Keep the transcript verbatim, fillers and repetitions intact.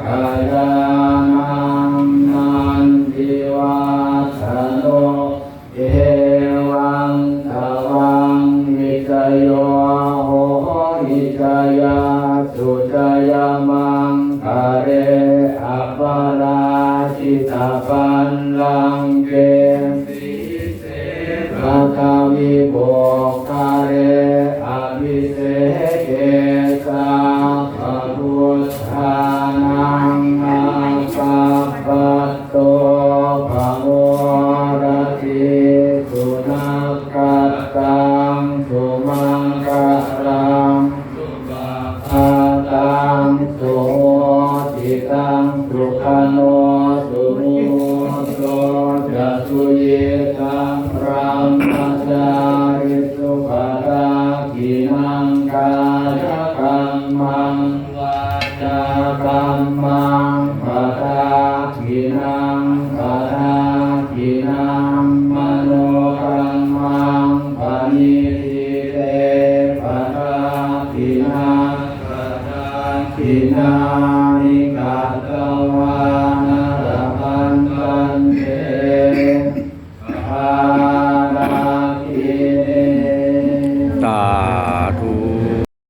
gayānaṃ nandivaḍḍhano, evaṃ tvaṃ vijayo hohi jayassu jayamaṅgale, aparājitapallaṅke sīse paṭhavipokkhare, abhiseke sabbabuddhānaṃ aggappatto pamodati. Sunakkhattaṃ sumaṅgalaṃ supabhātaṃ suhuṭṭhitaṃ, sukhaṇo sumuhutto ca suyiṭṭhaṃ brahmacārisu. Padakkhiṇaṃ kāyakammaṃ vācākammaṃ padakkhiṇaṃ, padakkhiṇaṃ manokammaṃ paṇidhī te padakkhiṇā. Padakkhiṇāni katvā